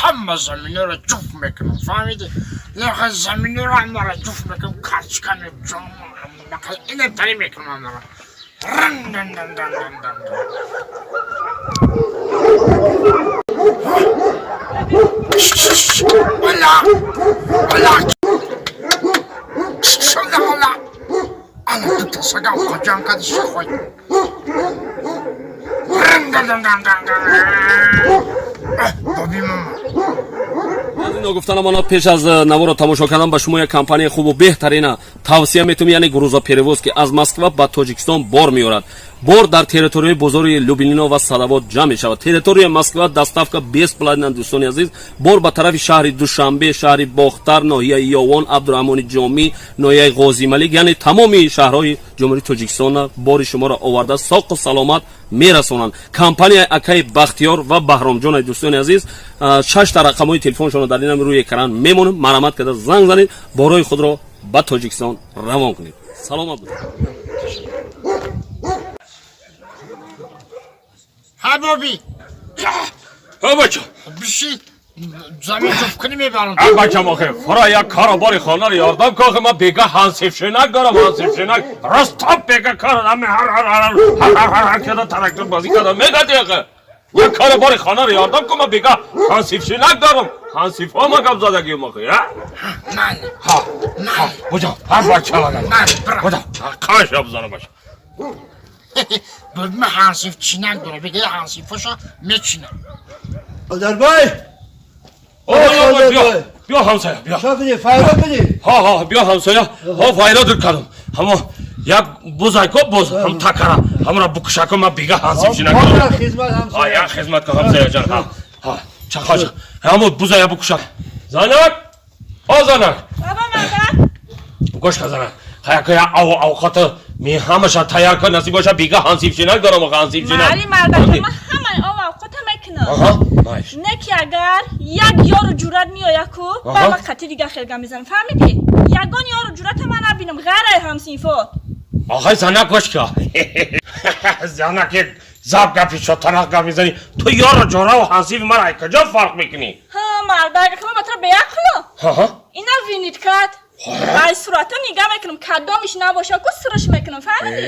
Ҳама заминеро ҷуфт мекунам, фаҳмидӣ? Леха заминеро ҳамаро ҷуфт мекунам, карчка меҷон, инатари мекунам ҳамаро. Ола! Ола! Ола, ола! Ана дута сагам қоҷон кади шахой. Боби мама. Аз ино гуфтанам, ана пеш аз наворо тамошо кардан ба шумо як компанияи хубу беҳтарина тавсия метавонем, яъне грузоперевоз, ки аз Москва ба Тоҷикистон бор меорад. Бор дар территорияи бозори Люблино ва Садовод ҷамъ мешавад. Территорияи Москва доставка бесплатна. Дӯстони азиз, бор ба тарафи шаҳри Душанбе, шаҳри Бохтар, ноҳияи Ёвон, Абдураҳмони Ҷомӣ, ноҳияи Ғозималик, яъне тамоми шаҳрҳои Ҷумҳурии Тоҷикистона бори шуморо оварда, соқу саломат мерасонанд. Компанияи акаи Бахтиёр ва Баҳромҷонаи. Дӯстони азиз, шашта рақамҳои телефоншонро дар инам рӯи экран мемонем. Марҳамат карда занг занед, борои худро ба Тоҷикистон равон кунед. Саломат бошед. Ҳа, боби. Ҳа, бача. Биши, замин ҷуфт кунӣ мебарам. А, бачам, охе фара як каробори хонаро ёрдам ка. Охе, ман бега ҳансифшинак дорам, ҳансифшинак рост топ бега кар ами ҳар ҳар ҳар ҳар ҳар ҳар ҳар када трактор бозӣ кардам мегади. Охе, як каробори хонаро ёрдам ку, ман бега ҳансифшинак дорам, ҳансифҳо ма гап задагиам охе, а? Майли. Ҳа ҳа, буҷа, ҳар бача. Майли, бира. Буҷа, қаша бизанам, бача. Боби ма ҳансиф чинак дора, бега ҳансифоша мечинам. Одарбай! Биё, биё, ҳамсоя, биё. Чо кунӣ? Файро кунӣ? Ҳа ҳа, биё, ҳамсоя, ҳо, файро дур кардам. Ҳамо як бузайко боз ҳам такара ҳамора букушако, ма бига ҳансифшинак. Ҳа, хизмат. Ҳа. Ҳамсоя. Як хизмат ка, ҳамсоя ҷан. Ҳа ҳа, чаха ҳамо бузая букушак. Занак, о занак. Баба, мардак. Гӯш ка, занак, хаяка я ав авқата ми ҳамаша тайёр ка, насиб боша, бига ҳансифшинак дорам, ҳансифшинак. Майли, мардак, ман ҳамаи ов авқота мекунам. Аҳа, майш. Не ки агар як ёру ҷуръат меояд ку, ба ман қатъи дига хелга мезанам, фаҳмидӣ? Ягон ёру ҷуръата ман набинам ғайр ай ҳамсинфот. Охай, занак, гӯш ка, занак, як заб гапи шотанақ гап мезанӣ ту. Ёру ҷораву ҳансифи ман ай куҷо фарқ мекунӣ? Ҳа, мардак, ман ба туро беақлу. Ҳа. Ина винит кард, ай сурата нигаҳ мекунам, кадомиш набоша ку, сураш мекунам, фаҳмидӣ?